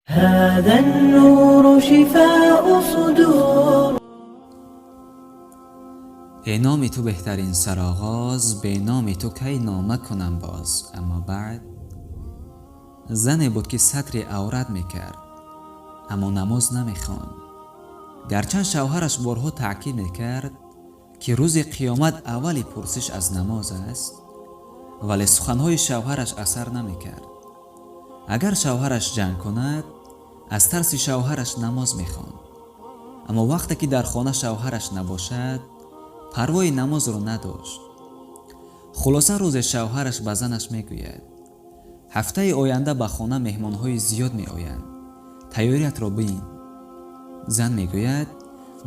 هذا النور شفاء صدور. Э номи ту беҳтарин сароғоз, бе номи ту кай нома кунам боз? Аммо баъд, зане буд, ки сатри аврат мекард, аммо намоз намехонд. Гарчанд шавҳараш борҳо таъкид мекард, ки рӯзи қиёмат аввали пурсиш аз намоз аст, вале суханҳои шавҳараш асар намекард. Агар шавҳараш ҷанг кунад, аз тарси шавҳараш намоз мехонд, аммо вақте ки дар хона шавҳараш набошад, парвои намозро надошт. Хулоса, рӯзе шавҳараш ба занаш мегӯяд: «Ҳафтаи оянда ба хона меҳмонҳои зиёд меоянд, тайёриятро бин». Зан мегӯяд: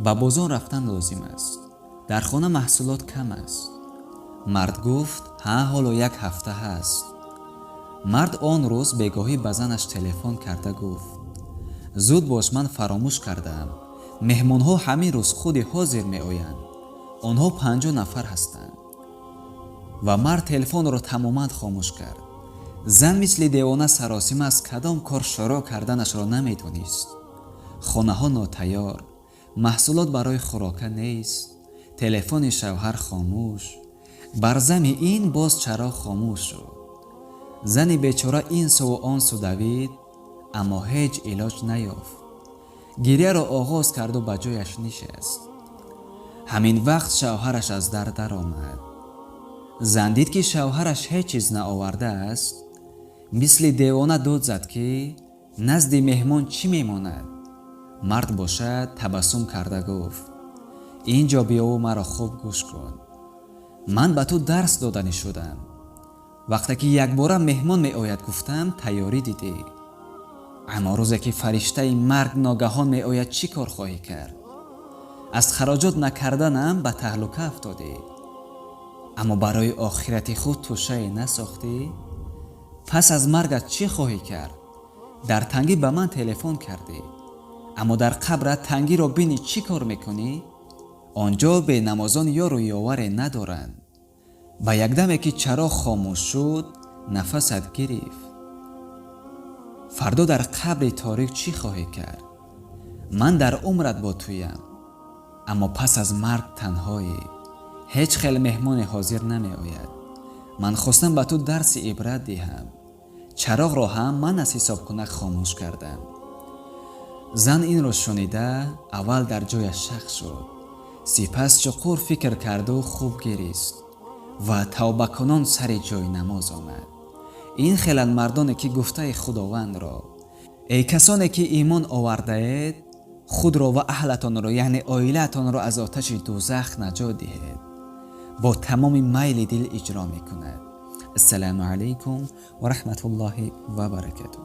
«Ба бозор рафтан лозим аст, дар хона маҳсулот кам аст». Мард гуфт: «Ҳа, ҳоло як ҳафта ҳаст». Мард он рӯз бегоҳӣ ба занаш телефон карда гуфт: «Зуд бош, ман фаромӯш кардаам, меҳмонҳо ҳамин рӯз худи ҳозир меоянд, онҳо 50 нафар ҳастанд». Ва мард телефонро тамоман хомӯш кард. Зан мисли девона саросима аз кадом кор шурӯъ карданашро намедонист. Хонаҳо нотайёр, маҳсулот барои хӯрока нест, телефони шавҳар хомӯш. Бар зами ин боз чароғ хомӯш шуд. Зани бечора ин суву он су давид, аммо ҳеҷ илоҷ наёфт. Гирьяро оғоз карду ба ҷояш нишаст. Ҳамин вақт шавҳараш аз дар даромад. Зан дид, ки шавҳараш ҳеҷ чиз наовардааст. Мисли девона дод зад, ки назди меҳмон чӣ мемонад? Мард бошад, табассум карда гуфт: «Ин ҷо биёву маро хуб гӯш кун. Ман ба ту дарс доданӣ шудам. Вақте ки якбора меҳмон меояд, гуфтам, тайёрӣ дидӣ, аммо рӯзе ки фариштаи марг ногаҳон меояд, чӣ кор хоҳӣ кард? Аз хароҷот накарданам ба таҳлука афтодӣ, аммо барои охирати худ тӯшае насохтӣ. Пас аз маргат чӣ хоҳӣ кард? Дар тангӣ ба ман телефон кардӣ, аммо дар қабрат тангиро бинӣ, чӣ кор мекунӣ? Он ҷо бенамозон ёру ёваре надоранд. Ба якдаме ки чароғ хомӯш шуд, нафасат гирифт. Фардо дар қабри торик чӣ хоҳӣ кард? Ман дар умрат бо туям, аммо пас аз марг танҳоӣ, ҳеҷ хел меҳмоне ҳозир намеояд. Ман хостам ба ту дарси ибрат диҳам. Чароғро ҳам ман аз ҳисобкунак хомӯш кардам». Зан инро шунида, аввал дар ҷояш шах шуд, сипас чуқур фикр карду хуб гирист ва тавбакунон сари ҷои намоз омад. Ин хеланд мардоне, ки гуфтаи Худовандро: «Эй касоне ки имон овардаед, худро ва аҳлатонро, яъне оилаатонро, аз оташи дӯзах наҷот диҳед», бо тамоми майли дил иҷро мекунад. Ассалому алайкум ва раҳматуллоҳи ва баракатуҳ.